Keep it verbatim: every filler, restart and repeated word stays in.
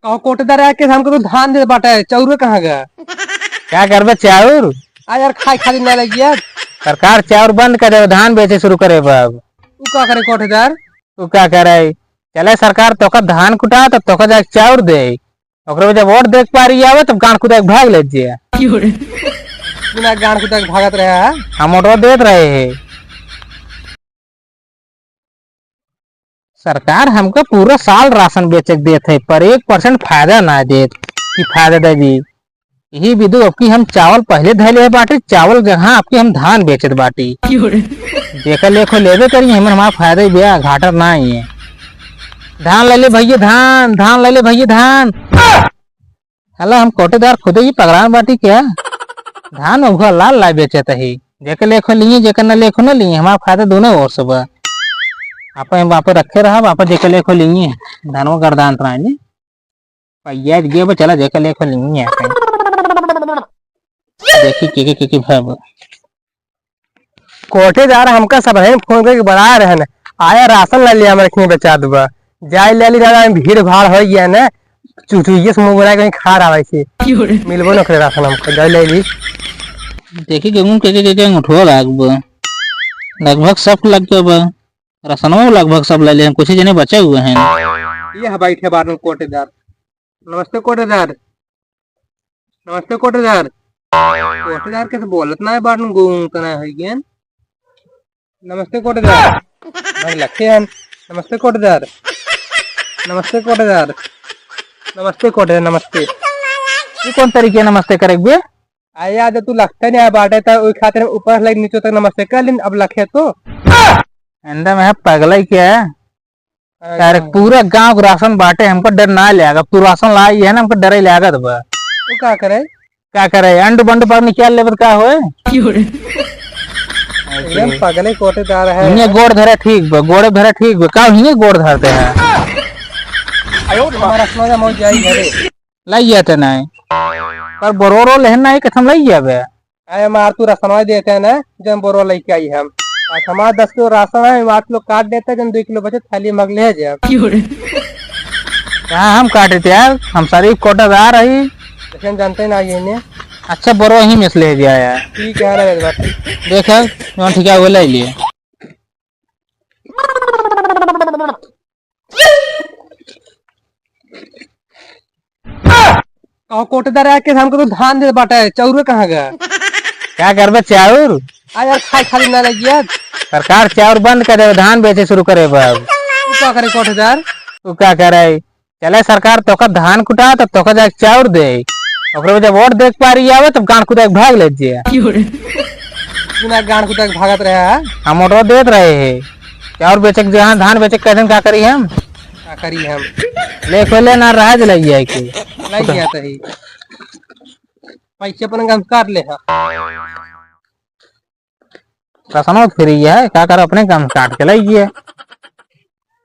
कहो कोटेदार, आके हमको तो धान दे बाटे, चाउर कहाँ गा? का करबे चाउर? आ यार, खाए खातिर ना लगिया। सरकार चाउर बंद कर देबे, धान बेचे शुरू करे बा अब। उ का करे कोटेदार? उ का करे? चले सरकार तोका धान कुटा, तब तोका जाके चाउर दे। ओकरे बाद जब वोट देख पारी आवे, तब गांड कुदा के भाग ले जे। बिना गांड कुदा के भागत रहे है। हम वोटवा देत रहे है। सरकार हमका पूरा साल राशन बेचे के देत है, पर एक percent फायदा ना देत कि फायदा दे दी। यही विदु, अब की हम चावल पहले धैले है बाटी, चावल जगह अब की हम धान बेचत बाटी। जेकर लेखो लेबे करी, हमें हमारा फायदा ही बा, घाटा ना ही है। धान ले ले भैया धान, धान ले ले भैया धान। हला हम कोटेदार खुदे ही पगलान बाटी क्या? धान उघा लाल ला बेचत ही। जेकर लेखो लिए, जेकर न लेखो न लिए, हमारा फायदा दोनों ओर से बा। आपन, आपन रखे रहा, आपन जेकर लेखो लिए। धान वो गर्दान त्रानी। पैया दिए बा, चला जेकर लेखो लिए आपन। देखी के, के, के, के भाव। कोटेदार हमका सबहिन फोन करके बड़ा रहन, आया राशन ला लिया, हमरे खीं बेचा दुबा। जाए ले ली दादा, भीड़ भाड़ हो गया ना, चुचुइये से मुंह बना के कहीं खा रहा है। मिलबो न करे राशन हमको, जाए ले ली। देखी गेहूं के, के, के, के उठवा लागबा। लगभग सब लग गया बा। राशनों लगभग सब ले ले, हम कुछ जने बचे हुए हैं। ये है बैठे बार में कोटेदार। नमस्ते कोटेदार। नमस्ते कोटेदार। कोटेदार कैसे बोलत ना है, बाटन गूंग तना है गेन। नमस्ते कोटेदार। भाई लखे हैं। नमस्ते कोटेदार। नमस्ते कोटेदार। नमस्ते कोटेदार, नमस्ते। ये कौन तरीके नमस्ते करे बे? आया, जब तू लगता नहीं है बाटे, तो ओई खातिर ऊपर से लेके नीचे तक नमस्ते कर लेन, अब लखे तो। अंडा में है पगला ही क्या है? अरे यार, पूरा गांव के राशन बाटे, हमको डर ना लागत। तू राशन लाई है ना, हमको डर ही लागत बा। तू का करे? का करे? अंडू बंडू पर निकाल लेबे त का होए? एकदम पगले कोटेदार है। हिये गोड़ धरे ठीक बा, गोड़े धरे ठीक बा। का हिये गोड़ धरते हैं? हमारा सोना मौज जाई घरे। लाई जाते नहीं। पर बोरोरो लेहन नहीं, कथम लाई जाबे? अरे मार, तू राशनवा देते हैं ना, जन बोरो लेके आई हम। आज हमारा दस किलो राशन है, आठ किलो काट देते हैं, जन दो किलो बचे थाली में ले जाए। क्यों रे? कहाँ हम काटे थे यार, हम शरीफ कोटेदार ही। लेकिन जानते ना ये ने। अच्छा बोरो यहीं में से ले दिया यार। ठीक है ना, एक बात। देख यार, जौन ठीक है वो ले लिए। कहो कोटेदार, आके हमको तो धान दे बाटे, चाउर कहाँ गा? का करबे चाउर? आ यार, खाए खातिर ना लगिया। सरकार चाउर बंद कर देबे, धान बेचे शुरू करे बा अब। तू का करे कोटेदार? तू का करे? चले सरकार तोका धान कुटा, तब तोका जाके चाउर दे। ओकरे बाद जब वोट देख पारी आवे, तब गांड कुदा के भाग ले जे। बिना गांड कुदा के भागत रहे है। हम वोटवा देत रहे है। चाउर बेचे के जहाँ धान बेचे के कहते हैं, का करी हम? का करी हम? ले कोई ले ना रहा जे लग जाए के। लग गया तो ही। पैसे अपन गम काट ले हा। राशनो फ्री है, का कर अपने गम काट के लग गए।